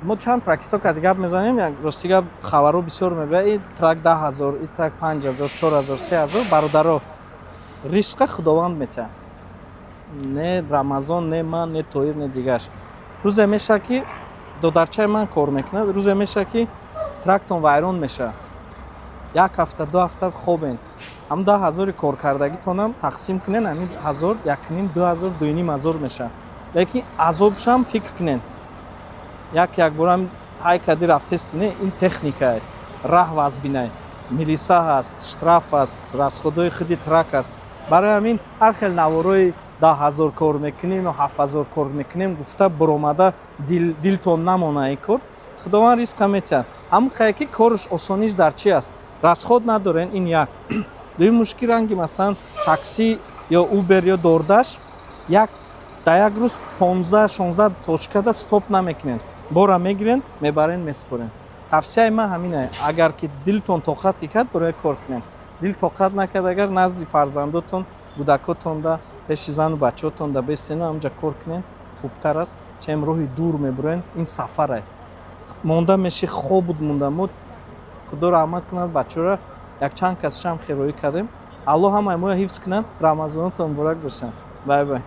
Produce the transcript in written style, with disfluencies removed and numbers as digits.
Мо чанд тракисто кати гап мезанем, як рости гап, хабаро бисёр мебояд: и трак 10 000, и трак 5000, 4000, 3000. Бародаро, ризқа Худованд метиҳад, не Рамазон, не ман, не Тоир, не дигаш. Рӯзе мешавад, ки додарчаи ман кор мекунад, рӯзе мешавад, ки трактон вайрон мешавад, як ҳафта, 2 ҳафта хобен. Ҳам 10 000-и коркардагитонам тақсим кунен, ҳамин ҳазор, якним, 2000, 2500 мешавад. Лекин азобшам фикр кунен, як якбора ҳай кади рафтестине, ин техникае, раҳ вазбинай, милиса ҳаст, штраф аст, расходҳои худи трак аст. Барои ҳамин ҳар хел наворои 10 000 кор мекунем ё 7000 кор мекунем гуфта буромада, дилтон намона. Ин кор Худованд ризқа метиҳад. Ҳамн хае ки корш осониш дар чи аст? Расход надорен, ин як. Дуюм мушкил, ранги масалан такси ё Убер ё DoorDash, як дар як рӯз 15-16 точкада стоп намекунен, бора мегирен, мебарен, месупорен. Тавсияи ман ҳамин: агар ки дилтон тоқат ки кард, барои кор кунен. Дил тоқат накард, агар назди фарзандотон, кӯдакотонда, пеши зану бачаотонда бестену ҳамҷа кор кунен, хубтар аст, чем роҳи дур мебурен. Ин сафарае, монда меши, хобуд монда. Мо, Худо раҳмат кунад, бачаҳоро якчанд касшам хероӣ кардем. Аллоҳ ҳамаи моро ҳифз кунад. Рамазонотон муборак бошад. Бай бай.